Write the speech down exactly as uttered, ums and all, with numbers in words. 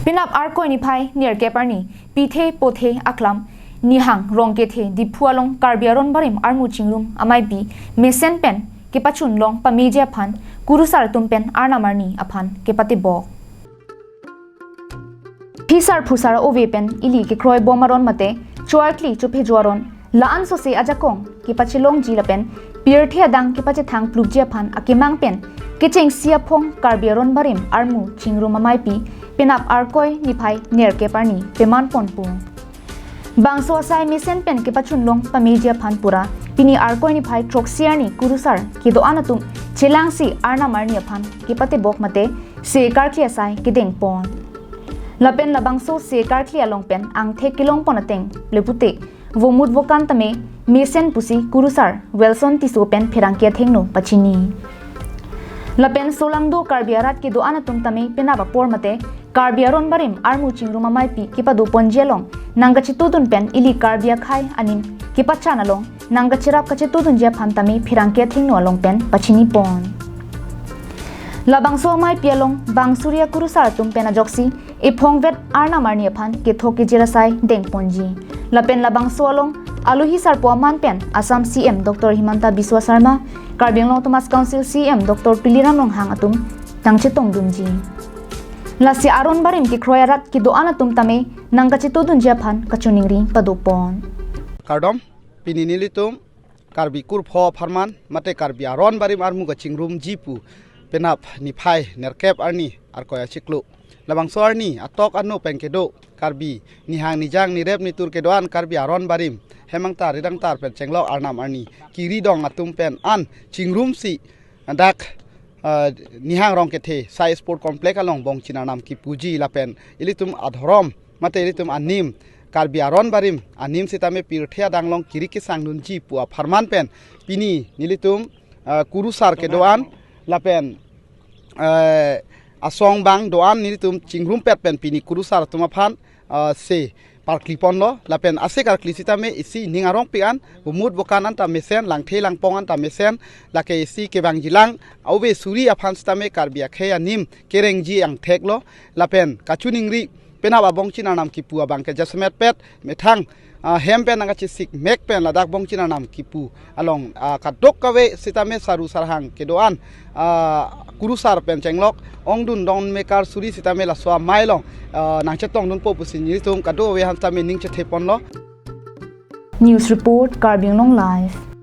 Penap Arkoi niphai nerkep arni, pithe pothe aklam, Nihang Rongkethe Diphu along Karbi Aron Barim armu chingrum ameipi mesen pen kepachun long pameji aphan kurusar atum pen Arnam arni aphan kepatebok. Phisar phusar ove pen ili kekroi bom aron mate choarkli chophejo aron la-an sose ajakong kepachelongji lapen pirthe adang kepachethang plupji aphan akemang pen kechengsi aphong Karbi Aron Barim armu chingrum ameipi Penap Arkoi niphai nerkep arni peman ponpo. Bangso asai mesen pen kepachun long pameji aphan pura pini Arkoi niphai throksi arni kurusar kedo-an atum chelangsi Arnam arni aphan kepatebok mate se karkli asai kedengpon. Lapen labangso se karkli along pen angthek kelongpon ateng le pute vomut vokan tame mesen pusi kurusar Wilson Tisso pen pherangke athengno pachini. Lapen solangdo Karbi arat kedo-an atum tame penap apor mate Karbi Aron Barim armu chingrum ameipi kepadoponji along nangkachetudun pen ili Karbi akhei anim kepachan along nangkacherap kachetudunji aphan tame pherangke athengno along pen pachinipon. Labangso ameipi along bang suri akurusar atum pen ajoksi ephongvet Arnam arni aphan kethok kejir asai dengponji. Lapen labangso along alohi sarpo aman pen Assam C M Doctor Himanta Biswa Sarma, Karbi Anglong Autonomous Council C M Doctor Tuliram Ronghang atum nangchetongdunji. Lasi Aron Barim kekroi arat kedo-an atum tame nangkachetudunji aphan kachiningri padopon. Kardom, pini nelitum Karbi kurpho apharman mate Karbi Aron Barim armu kachingrumji pu Penap niphai nerkep arni Arkoi achiklo. Labangso arni atok ano pen kedo Karbi Nihang Nijang Nirep Nitur kedo-an Karbi Aron Barim hemangtar ridangtar pen chenglok Arnam arni kiridong atum pen an chingrumsi dak, eh, Nihang Rongkethe Sai Sport Complex along bongchin Arnam kipuji lapen ilitum adhorom mate ilitum anim Karbi Aron Barim anim sitame pirthe adang along kiri kesangdunji pu apharman pen pini nelitum, eh, kurusar kedo-an lapen, eh, asong bang do-an nelitum chingrumpet pen pini kurusar atum aphan, eh, se parkliponlo lapen ase karkli sitame isi ning arongpik an vomut vokan anta mesen, langthe langpong anta mesen, lake isi kevangjilang ove suri aphan sitame Karbi akhei anim kerengji angtheklo lapen kachiningri Penap abongchin Arnam kipu abang ke jasemet pet methang, ah, hem pen nangkachesik mek pen ladak bongchin Arnam kipu along, ah, kadokave sitame saru sarhang kedo-an, ah, kurusar pen chenglok ongdun don mekar suri sitame laso amei along, ah, nangchetongdunpo pusi nelitum kadokave aphan sitame ning chetheponlo. News report, Karbi Anglong Live.